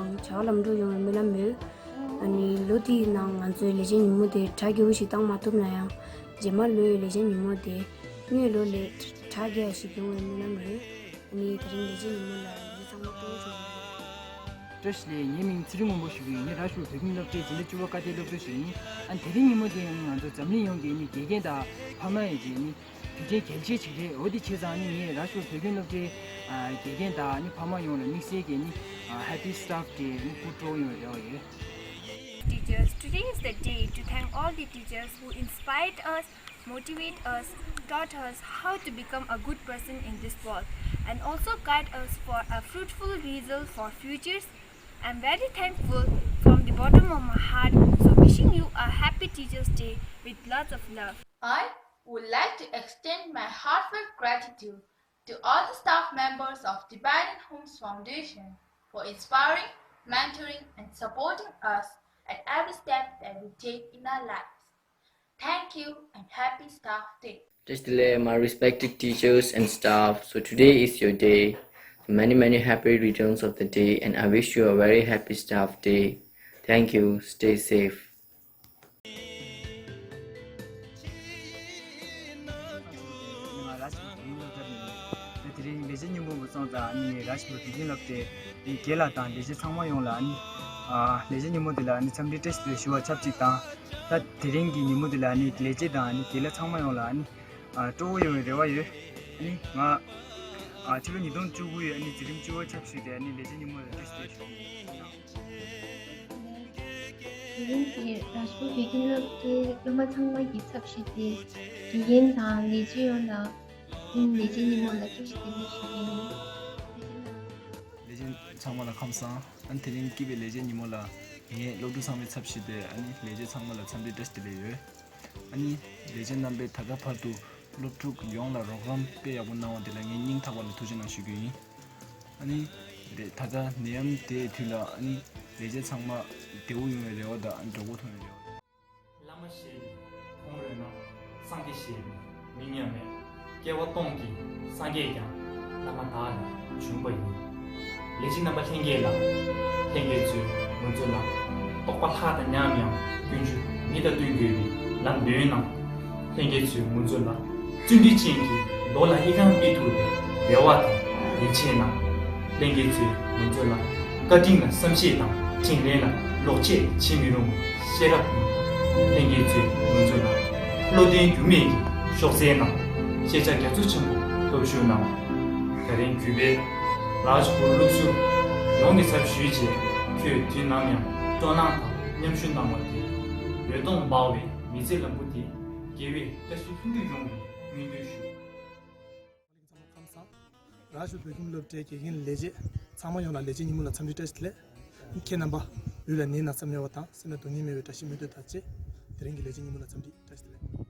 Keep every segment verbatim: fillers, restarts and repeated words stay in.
བྱ་བ་ལམ་འགྲོ་ཡོང་བའི་སྨོན་ལམ་ཡོད། ཨ་ནི་ལོ་འདིའི་ནང་ང་ཚོའི་ལས་བྱེད་ཉིན་མོ་དེ་གྲ་རྒྱས་པོ་ཞིག་བཏང་མ་ཐུབ་ན་ཡང་། རྗེས་མ་ལོའི་ལས་བྱེད་ཉིན་མོ་དེ་སྔོན་ལོ་ལས་གྲ་རྒྱས་ཞིག་ཡོང་བའི་སྨོན་ལམ་ཡོད། ཨ་ནི་དེ་རིང་ལས་བྱེད་ཉིན་མོ་ལ་ལས་བྱེད་ཚང་མ་སྤྲོ་བོ་བྱུང་ཡོད། བཀྲ་ཤིས་བདེ་ལེགས། ངའི་མིང་ཚེ་རིང་མགོན་པོ་ཞུ་གི་ཡིན། ངས་རཱཇ་པུར་བོད་ཁྱིམ་སློབ་གྲྭའི་འཛིན་གྲྭ་བཅུ་པ་ཀ་སྡེའི་སློབ་ཕྲུག་ཞིག་ཡིན། ཨ་ནི་དེ་རིང་ཉིན་མོ་དེ་ནི་ང་ཚོ་འཛམ་གླིང་ཡོངས་ཀྱི་ནི་དགེ་རྒན་དང་ཕ་མ་ཡི་གི་ནི་དུས་ཆེན་གལ་ཆེ་ཞིག་རེད། འོ་དེ་བྱས་ཙང་ནི་ངས་རཱཇ་པུར་བོད་ཁྱིམ་སློབ་གྲྭའི་ཨ་དགེ་རྒན་དང་ནི་ཕ་མ་ཡོངས་ལ་དམིགས་བསལ་གྱི་ནི་ཨ་Happy Staff Day ནི་ཕུལ་སྤྲོ་ཡོང་བའི་རེ་བ་ཡོད། Teachers, today is the day to thank all the teachers who inspired us, motivate us, taught us how to become a good person in this world, and also guide us for a fruitful result for futures. I'm very thankful from the bottom of my heart, so wishing you a happy Teachers' Day with lots of love. I would like to extend my heartfelt gratitude to all the staff members of Tibetan Homes Foundation for inspiring, mentoring, and supporting us at every step that we take in our lives. Thank you and happy Staff Day. བཀྲ་ཤིས་བདེ་ལེགས, my respected teachers and staff. So today is your day. So many, many happy returns of the day, and I wish you a very happy Staff Day. Thank you. Stay safe. ང་རཱཇ་པུར་བོད་ཁྱིམ་སློབ་གྲྭ་ནས་ཡིན། དེ་དེ་རིང་ལས་བྱེད་ཉིན་མོ་བུ་སོང་ཙང་ནི་རཱཇ་པུར་བོད་ཁྱིམ་སློབ་གྲྭའི་དགེ་ལགས་དང་ལས་བྱེད་ཚང་མ་ཡོངས་ལ་ནི་ཨ་ལས་བྱེད་ཉིན་མོ་དེ་ལ་ནི་འཚམས་འདྲི་བཀྲ་ཤིས་བདེ་ལེགས་ཞུ་བ་ཆབས་ཅིག་དང་། ད་དེ་རིང་གི་ཉིན་མོ་དེ་ལ་ནི་ལས་བྱེད་དང་ནི་དགེ་ལས་ཚང་མ་ཡོངས་ལ་ནི་ཨ་སྤྲོ་བོ་ཡོང་བའི་རེ་བ་ཡོད། ནི་ང་ཨ་ཕྱི་ལོ་ཉིས་སྟོང་བཅུ་དགུ་ཡི་ཨ་ནི་འཛིན་རིམ་བཅུ་པ་ཆབ་སྲིད་དེ་ཨ་ནི་ལས་བྱེད་ཉིན་མོ་ལ་བཀྲ་ཤིས་བདེ་ལེགས་ཞུ་གི་ཡིན། དེ་རིང་གི་རཱཇ་པུར་བོད་ཁྱིམ་སློབ་གྲྭའི་སློབ་མ་ཚང་མ་གི་ཚབ་ཞུས་ཏེ་དགེ་རྒན་དང་ལས་བྱེད་ཡོངས་ལ་ཨ་ནི་ལས་བྱེད་ཉིན་མོ་ལ་བཀྲ་ཤིས་བདེ་ལེགས་ཞུ་གི་ཡིན། ལས་བྱེད་ཚང་མ་ལ་ཁམས་བཟང་། ཨ་ནི་དེ་རིང་སྐྱིད་པའི་ལས་བྱེད་ཉིན་མོ་ལ་ངས་སློབ་ཕྲུག་ཚང་མའི་ཚབ་ཞུས་ཏེ་ཨ་ནི་ལས་བྱེད་ཚང་མ་ལ་འཚམས་འདྲི་བཀྲ་ཤིས་བདེ་ལེགས་ཡོད། ཨ་ནི་ལས་བྱེད་རྣམ་པས་ད་ལྟ་བར་དུ་སློབ་ཕྲུག་ཡོངས་ལ་རོགས་རམ་དཔེ་ཡག་པོ་གནང་བ་དེ་ལ་ངས་སྙིང་ཐག་པ་ནས་ཐུགས་རྗེ་གནང་ཞུ་རྒྱུ་ཡིན། ཨ་ནི་རེད། ད་ལྟ་ནད་ཡམས་དེའི་དུས་ལ་ཨ་ནི་ལས་བྱེད་ཚང་མ་བདེ་པོ་ཡོང་བའི་རེ་བ་དང་ཨ་ནི་མགྱོགས་པོ་ཐོན་པའི་རེ་བ། བླ་མ་ཞེས་པའི་ཁོང་རོལ་ན། སངས་རྒྱས་ཞེས་པའི་མིང་ཡང་མེད། སྐྱེ་བ་སྟོང་གི་སངས་རྒྱས་ཀྱང་བླ་མ་དག་ནས་བྱུང་བ་ཡིན། ལས་བྱེད་རྣམ་པ་ལྷན་རྒྱས་ལ། ལྷན་རྒྱས་ཚོས་ང་ཚོ་ལ་རྟོགས་པ་ལྷག་དང་མཉམ་ཡང་ཀུན་སྤྱོད་མི་དང་བསྟུན་དགོས་པའི་ལམ་སྟོན་གནང་། ལྷན་རྒྱས་ཚོས་ང་ཚོ་ལ་བརྩོན་འགྲུས་ཅན་གྱི་མདོ་ལ་ཨི་ཁང་སྤེལ་ཐུབ་པའི་རེ་བ་དང་ཡིད་ཆེས་གནང་། ལྷན་རྒྱས་ཚོས་ང་ཚོ་ལ་བཀའ་དྲིན་ལ་བསམ་ཤེས་དང་དྲིན་ལན་ལ་ལོག་ཆད་བྱེད་མི་རུང་བའི་ཤེས་རབ་གནང་། ལྷན་རྒྱས་ཚོས་ང་ཚོ་ལ་བློ་བརྟན་འགྱུར་མེད་ཀྱི་གཤོག་རྩལ་གནང་། ཤེས་བྱ་རྒྱ་མཚོ་ཆེན་པོ་སྟོབས་ཤུགས་གནང་། ད་རིང་གུས་པས་རཱཇ་པུར་སློབ་ཟུར་ཡོངས་ཀྱི་ཚབ་ཞུས་རྗེས་ཁྱོད་དུས་ནམ་ཡང་སྤྲོ་སྣང་དང་མཉམ་ཞུགས་གནང་བ་དེ་འོད་སྟོང་འབར་བའི་མི་ཚེ་ལམ་བུ་དེ་རྒྱལ་བའི་བཀྲ་ཤིས་ལྷུན་གྱིས་ཡོང་བའི་སྨོན་འདུན་ཞུ། ཚང་མ་ཁམས་བཟང་། རཱཇ་པུར་བོད་ཁྱིམ་སློབ་གྲྭའི་དགེ་རྒན་ལས་བྱེད་ཚང་མ་ཡོངས་ལ་ལས་བྱེད་ཉིན་མོ་ལ་འཚམས་འདྲི་བཀྲ་ཤིས་བདེ་ལེགས། ཁྱེད་རྣམ་པ་ལུས་ལ་ནད་ན་ཚ་མེད་པ་དང་སེམས་ལ་སྡུག་བསྔལ་མེད་པའི་བཀྲ་ཤིས་སྨོན་འདུན་དང་བཅས་དེ་རིང་གི་ལས་བྱེད་ཉིན་མོ་ལ་འཚམས་འདྲི་བཀྲ་ཤིས་བདེ་ལེགས།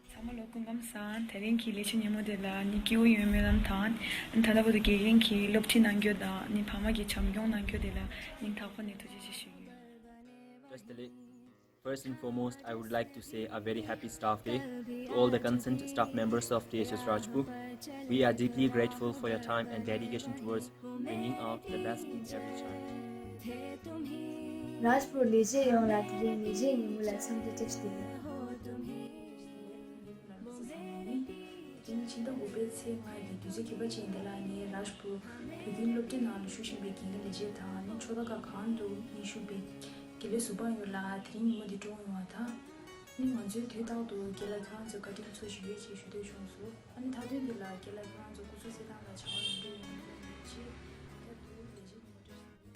ཚང་མ་ལ་སྐུ་ཁམས་བཟང་། དེ་རིང་གི་ལས་བྱེད་ཉིན་མོ་དེ་ལ་ནི་སྐྱིད་པོ་ཡོང་སྨོན་ལམ་དང་། ད་ལྟ་བར་དུ་དགེ་རྒན་གྱིས་སློབ་ཁྲིད་གནང་རྒྱུ་དང་ནི་ཕ་མ་གིས་བྱམས་སྐྱོང་གནང་རྒྱུ་དེ་ལ་སྙིང་ཐག་པ་ནས་ཐུགས་རྗེ་ཆེ་ཞུ་གི་ཡོད། བཀྲ་ཤིས་བདེ་ལེགས། First and foremost, I would like to say a very happy staff day to all the concerned staff members of T H S Rajpur. We are deeply grateful for your time and dedication towards bringing out the best in every child. རཱཇ་པུར་ལས་བྱེད་ཡོངས་ལ་དེ་རིང་ལས་བྱེད་ཉིན་མོ་ལ་འཚམས་འདྲི་བཀྲ་ཤིས་བདེ་ལེགས། དེ་རིང་ཕྱི་ཟླ་དགུ་པའི་ཚེས་ལྔ་ཡི་དུས་ཚོད་ཁྱད་པར་ཅན་འདི་ལ་ངས་རཱཇ་པུར་བོད་ཁྱིམ་སློབ་གྲྭའི་ནང་ལ་བཞུགས་བཞིན་པའི་དགེ་རྒན་ལས་བྱེད་དང་ནི་ཕྱོགས་མཐའ་ཁག་གང་དུ་ནི་བཞུགས་པའི་དགེ་ལས་ཟུར་པ་ཡོངས་ལ་དེ་རིང་ཉིན་མོ་འདི་སྤྲོ་བོ་ཡོང་བ་དང་། ནི་ང་ཚོས་དུས་རྟག་ཏུ་རྒན་ལགས་ཁྱེད་རང་ཚོའི་བཀའ་དྲིན་གཙོ་ཞིག་ཡོད་ཅེས་ཞུ་འདོད་བྱུང་སོང་། ཨ་ནི་མཐའ་དོན་འདི་ལ་རྒན་ལགས་ཁྱེད་རང་ཚོ་སྐུ་གཟུགས་གསལ་ཐང་དང་བྱ་བ་ཡོང་རྒྱུ་ཡིན་ཡོད་ཅེས་ཐད་དུ་ལས་བྱེད་ཉིན་མོ་བཀྲ་ཤིས་བདེ་ལེགས།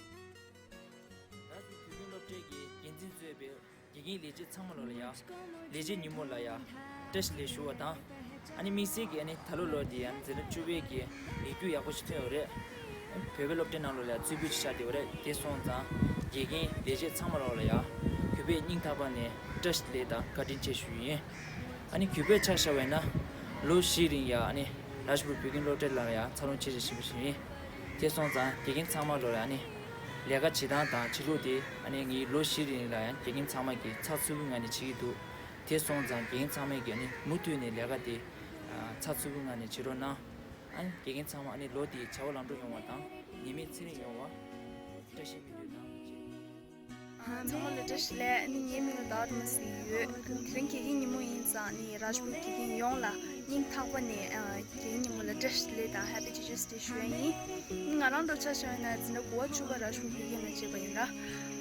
རཱཇ་པུར་བོད་ཁྱིམ་སློབ་གྲྭའི་འགན་འཛིན་གཙོས་པའི་དགེ་རྒན་ལས་བྱེད་ཚང་མ་ལོ་ལ་ཡ། ལས་བྱེད་ཉིན་མོ་ལ་ཡ། བཀྲ་ཤིས་བདེ་ལེགས་ཞུ་བ་དང་། ཨ་ནི་དམིགས་བསལ་གྱི་ཨ་ནི་ད་ལོ་ལོ་འདི་ཨ་ནི་འཛིན་གྲྭ་བཅུ་པའི་གི་ལས་འགུལ་ཡག་པོ་ཞིག་ཐོན་ཡོད་རེད། བོད་པའི་སློབ་གྲྭའི་ནང་ལོ་ལ་ཡ་རྩེ་ཕུད་ཅིག་ཆགས་བསྡད་ཡོད་རེད། དེ་སོང་ཙང་དགེ་རྒན་ལས་བྱེད་ཚང་མ་ལོ་ལ་ཡ། གུས་པས་སྙིང་ཐག་པ་ནས་བཀྲ་ཤིས་བདེ་ལེགས་དང་བཀའ་དྲིན་ཆེ་ཞུ་ཡིན། ཨ་ནི་གུས་པས་ཆ་བཞག་པ་ཡིན་ན། ལོ་བཞིའི་རིང་ཡ་ཨ་ནི་རཱཇ་པུར་བོད་ཁྱིམ་སློབ་གྲྭ་ལ་ཡ་འཚར་ལོངས་ཆེ་ཆེ་ཕྱིན་པ་ཞིག་ཡིན། དེ་སོང་ཙང་དགེ་རྒན་ཚང་མ་ལོ་ལ་ཡ་ཨ་ནི། ལས་ཀ་བྱེད་སྟངས་དང་བྱེད་ལུགས་དེ་ཨ་ནི་ངའི་ལོ་བཞིའི་རིང་ལ་ཡང་དགེ་རྒན་ཚང་མ་གིས་ཚགས་ཚུད་པོའི་ངང་ནས་བྱེད་ཀྱི་འདུག་དེ་སོང་ཙང་དགེ་རྒན་ཚང་མས་ཀྱིས་ཨ་ནི་མུ་མཐུད་ནས་ལས་ཀ་དེ་ཚགས་ཚུད་པོའི་ངང་ནས་བྱེད་རོགས་གནང་། ཨ་ནི་དགེ་རྒན་ཚང་མ་ཨ་ནི་ལོ་དེའི་བྱ་བ་ལམ་འགྲོ་ཡོང་བ་དང་ནད་མེད་ཚེ་རིང་ཡོང་བ་བཀྲ་ཤིས་སྨོན་ ཚང་མ་ལ་བཀྲ་ཤིས་བདེ་ལེགས། ཨ་ནི་ངའི་མིང་ལ་ཟླ་བ་དུ་མ་ཟེར་གྱི་ཡོད། ཨ་ནི་དེ་རིང་དགེ་རྒན་ཉིན་མོ་ཡིན་ཙང་། ཨ་ནི་རཱཇ་པུར་དགེ་རྒན་ཡོངས་ལ་སྙིང་ཐག་པ་ནས་ཨ་དགེ་རྒན་ཉིན་མོ་ལ་བཀྲ་ཤིས་བདེ་ལེགས་དང་Happy Teachers Day ཞུ་ཡ་ཡིན། ཨ་ནི་ང་རང་འདྲ་ཆ་བཞག་ན་འཛིན་གྲྭ་གོ་བ་བཅུ་པ་རཱཇ་པུར་དགེ་རྒན་ལ་བཅར་བ་ཡིན་ལ། ཨ་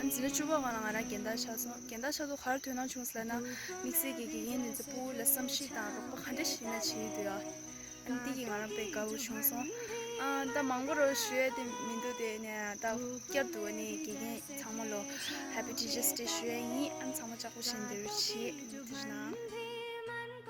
ནི་འཛིན་གྲྭ་བཅུ་པ་སྒང་ལ་ང་རང་རྒན་བདག་ཆགས་སོང་། རྒན་བདག་ཆགས་དུས་ག་རེ་དོ་སྣང་བྱུང་ཟེར་ལབ་ན། དམིགས་བསལ་གྱི་དགེ་རྒན་ནི་ཚོ་སྤུ་གུ་ལ་བསམ་ཤེས་དང་རོགས་པ་ག་འདྲ་ཞིག་བྱེད་ཀྱི་འདུག་ཡ། ཨ་ནི་དེ་གིས་ང་རང་དཔེ་དགའ་བོ་བྱུང་སོང་། ཨ་ད་མང་པོ་རོ་ཞུ་ཡ་དེ་མི་འདུག་དེ་ནས་ད་བསྐྱར་དུ་ཨ་ནི་དགེ་རྒན་ཚང་མ་ལོ་Happy Teachers Day ཞུ་ཡ་ཡིན། ཨ་ནི་ཚང་མ་ལྕགས་པོ་བྱས་ནས་བསྡད་རོགས་བྱེད། ཐུགས་རྗེ་གནང་།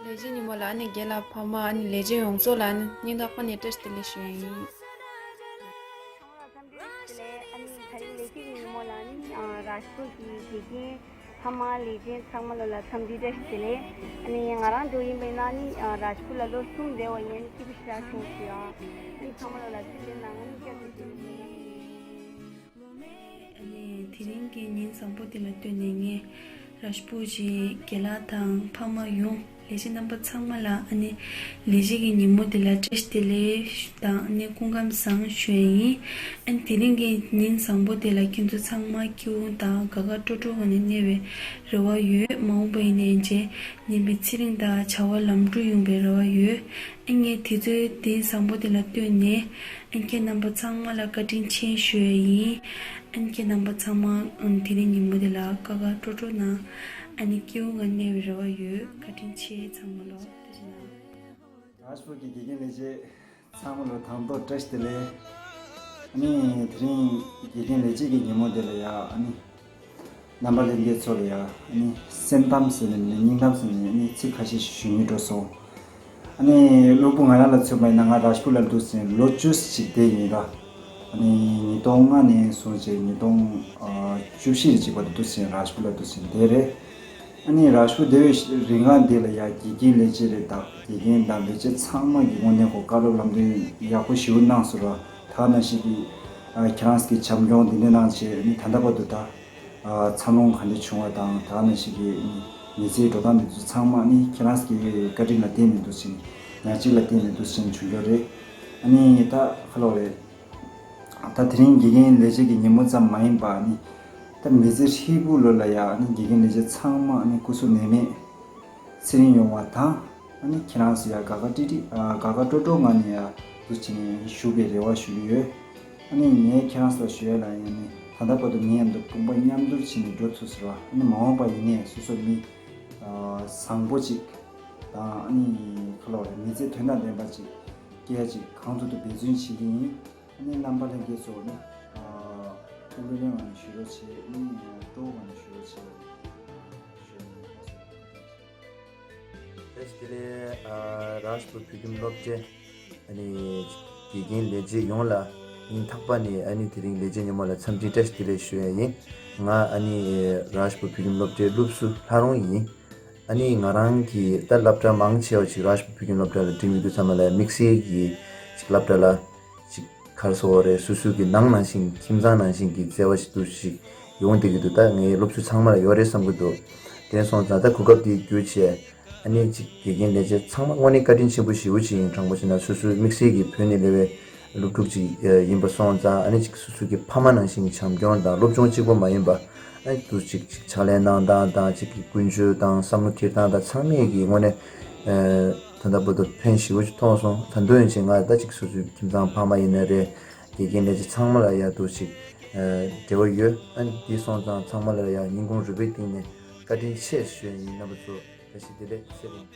ལས་བྱེད་ཉིན་མོ་ལ་ཨ་ནི་རྒན་ལགས་ཕ་མ་ཨ་ནི་ལས་བྱེད་ཡོངས་རྫོགས་ལ་ཨ་ནི་སྙིང་ཐག་པ་ནས་བཀྲ་ཤིས་བདེ་ལེགས་ཞུ་ཡ་ཡིན། ཚང་མ་ལ་འཚམས་འདྲི་བཀྲ་ཤིས་བདེ་ལེགས། ཨ་ནི་ད་རིང་ལས་བྱེད་ཀྱི་ཉིན་མོ་ལ་ཨ་ནི་ཨ་རཱཇ་པུར་གྱི་དགེ་རྒན་ཕ་མ་ལས་བྱེད་ཚང་མ་ལོ་ལ་འཚམས་འདྲི་བཀྲ་ཤིས་བདེ་ལེགས། ཨ་ནི་ང་རང་འགྲོ་ཡིན་པས་ན་ཨ་ནི་ཨ་རཱཇ་པུར་ལ་ལོ་གསུམ་བསྡད་པ་ཡིན། སྐྱིད་པོ་ཞེ་དྲག་བྱུང་སོང་ཡ། ཨ་ནི་ཚང་མ་ལོ་ལ་ཚེ་བརྟན་གནང་། ཨ་ནི་བསྐྱར་དུ་མཇལ་ཡོང་། ཨ་ནི་དེ་རིང་གི་ཉིན་བཟང་པོ་འདི་ལ་བསྟུན་ནས་ངས་རཱཇ་པུར་གྱི་རྒན་ལགས་དང་ཕ་མ་ཡོངས། ལས་བྱེད་རྣམ་པ་ཚང་མ་ལ་ཨ་ནི་ལས་བྱེད་ཀྱི་ཉིན་མོ་འདི་ལ་བཀྲ་ཤིས་བདེ་ལེགས་དང་ཨ་ནི་སྐུ་ཁམས་བཟང་ཞུ་ཡ་ཡིན། ཨ་ནི་དེ་རིང་གི་ཉིན་བཟང་པོ་འདི་ལ་ཁྱེད་ཚོ་ཚང་མ་སྐྱིད་པོ་དང་དགའ་དགའ་སྤྲོ་སྤྲོ་ངང་ནས་གནས་པའི་རེ་བ་ཡོད། མ་འོངས་པ་ཡིན་ནའི་མཇལ་ནས་པའི་ཚེ་རིང་དང་བྱ་བ་ལམ་འགྲོ་ཡོང་བའི་རེ་བ་ཡོད། ཨ་ནི་ངས་དུས་ཚོད་འདི་བཟང་པོ་འདི་ལ་བསྟུན་ནས་ཨ་ནི་ཁྱེད་རྣམ་པ་ཚང་མ་ལ་བཀའ་དྲིན་ཆེ་ཞུ་ཡ་ཡིན། ཨ་ནི་ཁྱེད་རྣམ་པ་ཚང་མ་ཨ་ནི་དེ་རིང་ཉིན་མོ་འདི་ལ་དགའ་དགའ་སྤྲོ་སྤྲོ་ངང་ཨ་ནི་སྐྱིད་པོ་ངང་གནས་པའི་རེ་བ་ཡོད། བཀའ་དྲིན་ཆེ་ཚང་མ་ལོ། བཀྲ་ཤིས་གནང་། རཱཇ་པུར་གྱི་དགེ་རྒན་ལས་བྱེད་ཚང་མ་ལོ་དང་ཐོག་བཀྲ་ཤིས་བདེ་ལེགས། ཨ་ནི་དེ་རིང་དགེ་རྒན་ལས་བྱེད་ཀྱི་ཉིན་མོ་འདི་ལ་ཡ་ཨ་ནི་རྣམ་པ་ལྷན་རྒྱས་ཚོ་ལ་ཡ་ཨ་ནི་སེམས་གཏམ་ཟེར་ནས་མིན་སྙིང་གཏམ་ཟེར་ནས་ཨ་ནི་ཚིག་ཁ་ཤས་ཤིག་ཞུ་སྙིང་འདོད་སོང་། ཨ་ནི་སློབ་བུ་ང་རང་ལ་མཚོན་པ་ཡིན་ན་ང་རཱཇ་པུར་ལ་འདུག་ཟིན་ལོ་བཅུ་ཅིག་བསྡད་ཡིན་ར། ཨ་ནི་ཉིས་སྟོང་ལྔ་ནས་བཟུང་བྱས་ཉིས་སྟོང་བཅུ་བཞི་རེ་གཅིག་བར་དུ་འདུག་ཟིན་རཱཇ་པུར་ལ་འདུག་ཟིན་དེ་རེད། ཨ་ནི་རཱཇ་པུར་བསྡད་པའི་རིང་ག་འདི་ལ་ཡ་དགེ་རྒན་ལས་བྱེད་རེད་ད། དགེ་རྒན་དང་ལས་བྱེད་ཚང་མ་གི་ངོས་ནས་ཁོ་བཀའ་སློབ་ལམ་སྟོན་ཡག་པོ་ཞེ་པོ་གནང་སོང་ར། ད་ནང་བཞིན་གྱི་ཨ་ཁྱེད་རང་གི་བྱམས་སྐྱོང་འདི་འདྲ་གནང་བྱས་ཨ་ནི་ད་ལྟ་བར་དུ་ད་ཨ་འཚར་ལོངས་ག་འདྲ་བྱུང་བ་དང་ད་ནང་བཞིན་གྱི་ཨ་ནི་མི་ཚེའི་འགྲོ་སྟངས་འདི་ཚོ་ཚང་མ་ཨ་ནི་ཁྱེད་རང་གི་བཀའ་དྲིན་ལ་བརྟེན་ནས་འདུག་ཟིན་ཉག་གཅིག་ལ་བརྟེན་ནས་འདུག་ཟིན་བྱུང་རྒྱུ་རེད། ཨ་ནི་ད་ཁ་ལོ་རེད། ད་དེ་རིང་དགེ་རྒན་ལས་བྱེད་ཀྱི་ཉིན་མོ་ཙམ་མ་ཡིན་པ་ནི། ད་མི་ཚེ་ཧྲིལ་པོ་ལོ་ལ་ཡ་ནི་དགེ་རྒན་ལས་བྱེད་ཚང་མ་ནི་སྐུ་གཟུགས་ནད་མེད་ཚེ་རིང་ཡོང་བ་དང་། ཨ་ནི་ཁྱེད་རང་ཚོ་ཡ་དགའ་དགའ་སྤྲོ་སྤྲོ་ཨ་དགའ་དགའ་སྤྲོ་སྤྲོ་ངང་ནས་ཡ་འདུག་བྱས་ནས་བཞུགས་པའི་རེ་བ་ཞུ་གི་ཡོད། ཨ་ནི་ངས་ཁྱེད་རང་ཚོ་ལ་ཞུ་ཡ་ལ་ཡ་ནི་ད་ལྟ་བར་དུ་མི་མཉམ་དུ་དཔུང་པ་མཉམ་འདུས་བྱས་ནས་འགྲོ་ཐུབ་ཟེར་བ། ཨ་ནི་མ་འོངས་པ་ཡིན་ནའི་སོ་སོ་མི་བཟང་པོ་ཅིག་དང་ཨ་ནི་ཁ་ལོ་རེ་མི་ཚེ་དོན་དང་ལྡན་པ་ཅིག་སྐྱེལ་ཡ་ཅིག་གང་ཐུབ་ཐུབ་འབད་བརྩོན་བྱེད་ཀྱི་ཡིན། ཨ་ནི་རྣམ་པ་ལྷན་རྒྱས་ཚོ་ནི། ཨ་ཁོང་ཁྲོ་ལེན་ངང་ནས་ཞུ་རོགས་བྱེད། ཨ་ནི་སྤྲོ་བོ་ངང་ནས་ཞུ་རོགས་བྱེད། ཞུ་ཡིན། བཀྲ་ཤིས་བདེ་ལེགས། ཨ་རཱཇ་པུར་བོད་ཁྱིམ་སློབ་གྲྭའི་ཨ་ནི་དགེ་རྒན་ལས་བྱེད་ཡོངས་ལ་སྙིང་ཐག་པ་ནས་ཨ་ནི་དེ་རིང་ལས་བྱེད་ཉིན་མོ་ལ་འཚམས་འདྲི་བཀྲ་ཤིས་བདེ་ལེགས་ཞུ་ཡ་ཡིན། ང་ཨ་ནི་རཱཇ་པུར་བོད་ཁྱིམ་སློབ་གྲྭའི་སློབ་ཟུར་ལྷ་རོང་ཡིན། ཨ་ནི་ང་རང་གི་ད་སློབ་གྲྭ་མང་ཆེ་བ་ཞིག་རཱཇ་པུར་བོད་ཁྱིམ་སློབ་གྲྭ་ལ་འགྲིམ་ཡོད་དུས་ཙམ་པ་ལ་དམིགས་བསལ་གྱི་ཅིག་སློབ་གྲྭ་ལ་ཅིག་ག་རེ་ཟེར་དགོས་རེད། སོ་སོ་གི་ནང་ནང་བཞིན་ཁྱིམ་ཚང་ནང་བཞིན་གྱི་བརྩེ་བ་ཞིག་འདུག་ཞིག་ཡོང་བསྡད་ཀྱི་འདུག་ད་ངའི་སློབ་ཟུར་ཚང་མ་ལ་ཡོད་རེད་བསམ་གྱི་འདུག་དེ་སོང་ཙང་ད་གོ་སྐབས་འདི་བརྒྱུད་བྱས་ཨ་ནི་ཅིག་དགེ་རྒན་ལས་བྱེད་ཚང་མ་དངོས་གནས་བཀའ་དྲིན་ཆེན་པོ་ཞེ་པོ་ཅིག་ཡིན། དྲང་པོ་བཤད་ན་སོ་སོའི་དམིགས་བསལ་གྱི་བོད་ནས་སླེབས་པའི་སློབ་ཕྲུག་ཅིག་ཡིན་པ་སོང་ཙང་ཨ་ནི་ཅིག་སོ་སོ་གི་ཕ་མ་ནང་བཞིན་གྱི་བྱམས་སྐྱོང་དང་སློབ་སྦྱོང་གཅིག་པོ་མ་ཡིན་པ། ཨ་ནི་དུ་ཅིག་ཅིག་ཕྱག་ལས་གནང་སྟངས་དང་ཅིག་གི་ཀུན་སྤྱོད་དང་བསམ་བློ་འཁྱེར་སྟངས་དང་ཚང་མས་ཀྱི་དངོས་གནས་ད་ལྟ་བར་དུ་ཕན་ཞེ་པོ་ཅིག་ཐོགས་སོང་། ད་དུང་ཡིན་ཕྱིན་ང་ད་ཅིག་སོ་སོའི་ཁྱིམ་ཚང་ཕ་མ་ཡིན་ན་རེད། དགེ་རྒན་ལས་བྱེད་ཚང་མ་ལ་ཡ་དུ་ཅིག་འབྲེལ་བ་ཡོད། ཨ་ནི་དེ་སོང་ཙང་ཚང་མ་ལ་ཡ་སྙིང་ཁོང་རུས་པའི་གཏིང་ནས་བཀའ་དྲིན་ཆེ་ཞུ་ཡ་ཡིན། རྣམ་པ་ཚོ་བཀྲ་ཤིས་བདེ་ལེགས། ཚེ་རིང་།